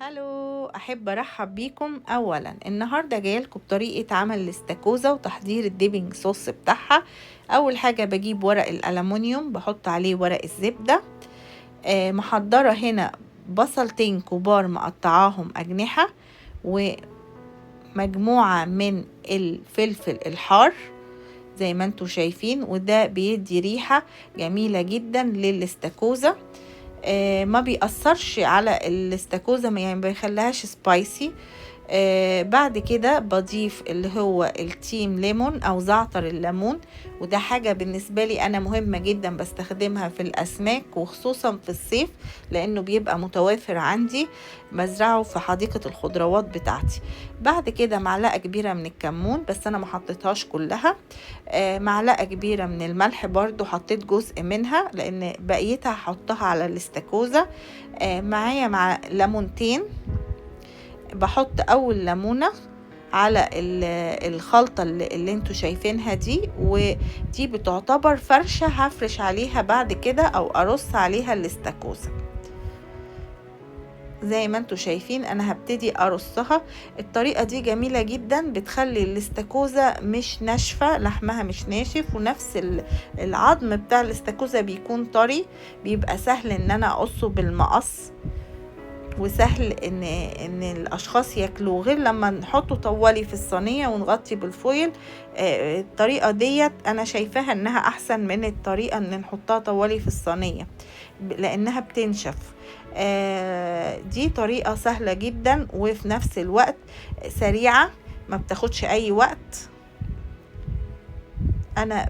Hello، احب ارحب بيكم. اولا النهارده جايلكم بطريقة عمل الاستاكوزا وتحضير ال dipping sauce بتاعها. اول حاجة بجيب ورق الالومنيوم، بحط عليه ورق الزبدة. محضرة هنا بصلتين كبار مقطعاهم اجنحة، ومجموعة من الفلفل الحار زي ما انتم شايفين، وده بيدي ريحه جميلة جدا للاستاكوزا. ما بيأثرش على الاستاكوزا، يعني ما بيخليهاش spicy. بعد كده بضيف اللي هو التيم ليمون او زعتر الليمون، وده حاجة بالنسبة لي انا مهمة جدا، بستخدمها في الاسماك وخصوصا في الصيف لانه بيبقى متوافر عندي، بزرعه في حديقة الخضروات بتاعتي. بعد كده معلقة كبيرة من الكمون، بس انا ما حطيتهاش كلها. معلقة كبيرة من الملح برضو حطيت جزء منها لان بقيتها هحطها على الاستاكوزا. معايا مع ليمونتين، بحط اول ليمونة على الخلطة اللي انتوا شايفينها دي، ودي بتعتبر فرشة هفرش عليها بعد كده او ارص عليها الاستاكوزا. زي ما انتوا شايفين انا هبتدي ارصها. الطريقة دي جميلة جدا، بتخلي الاستاكوزا مش ناشفة، لحمها مش ناشف، ونفس العظم بتاع الاستاكوزا بيكون طري، بيبقى سهل ان انا اقصه بالمقص، وسهل ان الاشخاص ياكلوه، غير لما نحطه طوالي في الصينية ونغطي بالفويل. الطريقة ديت انا شايفاها انها احسن من الطريقة ان نحطها طوالي في الصينية لانها بتنشف. دي طريقه سهلة جدا وفي نفس الوقت سريعة، ما بتاخدش اي وقت. انا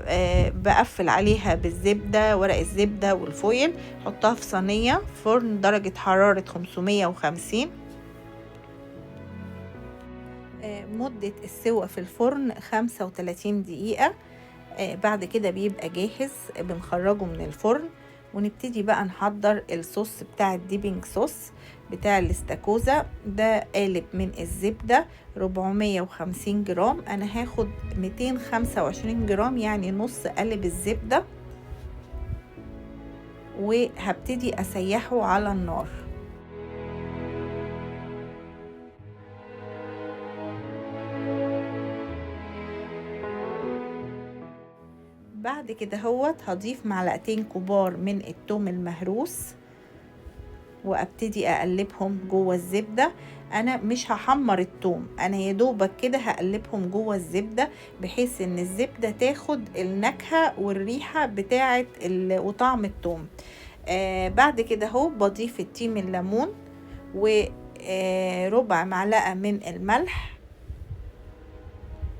بقفل عليها بالزبدة، ورق الزبدة والفويل، حطها في صينية فرن درجة حرارة 550. مدة السوى في الفرن 35 دقيقة. بعد كده بيبقى جاهز، بنخرجه من الفرن ونبتدي بقى نحضر الصوص بتاع ال dipping sauce بتاع الاستاكوزا. ده قالب من الزبدة 450 جرام، انا هاخد 225 جرام يعني نص قالب الزبدة، وهبتدي اسيحه على النار. بعد كده هوت هضيف معلقتين كبار من التوم المهروس وابتدي اقلبهم جوه الزبدة. انا مش هحمر التوم، انا يدوبك كده هقلبهم جوه الزبدة بحيث ان الزبدة تاخد النكهة والريحة بتاعة وطعم التوم. بعد كده اهو بضيف التيم الليمون وربع معلقة من الملح،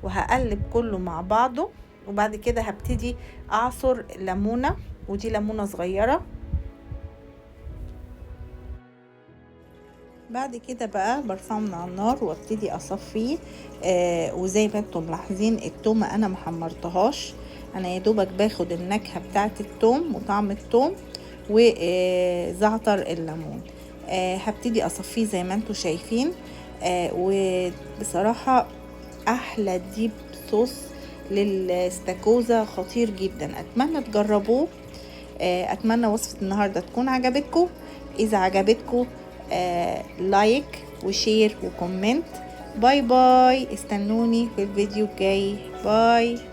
وهقلب كله مع بعضه. وبعد كده هبتدي اعصر ليمونة، ودي ليمونة صغيرة. بعد كده بقى برفعه من على النار وابتدي اصفيه. وزي ما انتم ملاحظين التومة انا محمرتهاش، انا يا دوبك باخد النكهة بتاعت التوم وطعم التوم وزعتر الليمون. هبتدي اصفيه زي ما انتم شايفين. وبصراحة احلى dip sauce للاستاكوزا، خطير جدا، اتمنى تجربوه. اتمنى وصفة النهاردة تكون عجبتكم. اذا عجبتكم like و share و comment. Bye bye، استنوني في الفيديو الجاي. Bye.